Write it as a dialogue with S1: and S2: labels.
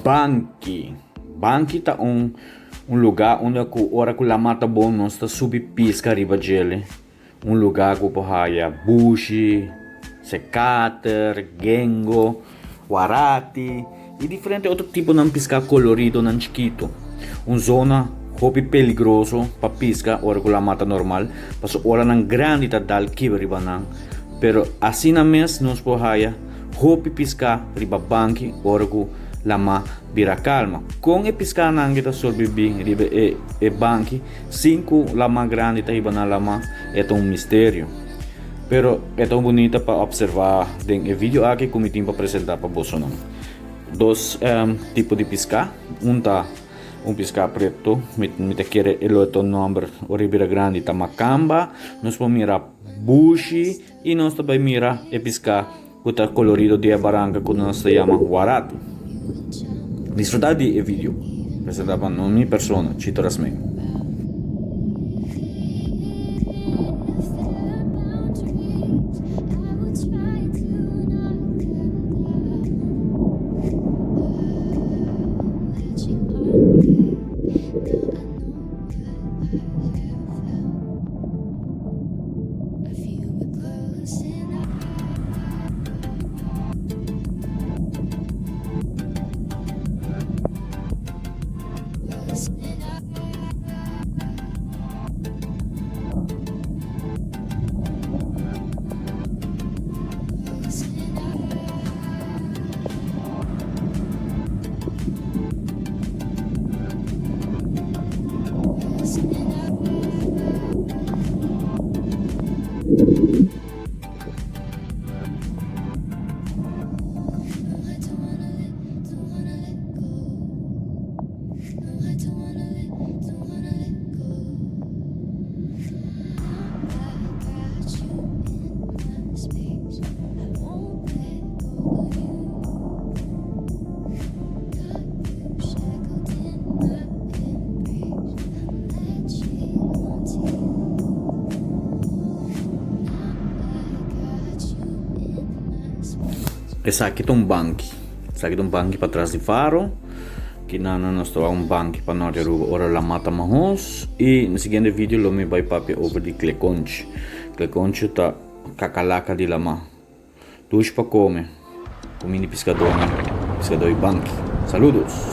S1: Banki. Banki ta un un lugá unda ku ora ku lama ta bon nos ta subi piska riba djele. Un lugá ku por haya bushi, sekater, gengo, warati i diferente otro tiponan piská koloridonan chikitu. Un zona hopi peligroso pa piska ora ku lama ta normal pasobra olanan grandi ta dal kibra riba nan. Pero asina mes nos por haya hopi piská riba banki ora ku lama bira kalma. Kon e piskanan ke ta sorbibí riba e e banki sin ku lama grandi ta hiba nan lama e ta un misterio. Pero e ta un bunita pa opservá den e video aki ku mi tin pa presentá pa bosonan. Dos tipo di piská, un ta un piská pretu, mi ta kere e lo e ta un nòmber ora e bira grandi ta makamba, nos por mira bushi i nos ta bai mira e piská ku ta kolorido di e baranka ku nos ta yama warati. Disfrutá di e video presentá pa mi persona, Chito Rasmijn. Esaki ta un banki, esaki ta un banki patras di faro, kinan nos ta wak un banki pa Norte Aruba ora la mata mahos y na siguiente video lo mi bay papia over di klekonchi, klekonchi ta kakalaka di lama. Dushi pa kome ku mini piskadónan, piskadó i banki. Saludos!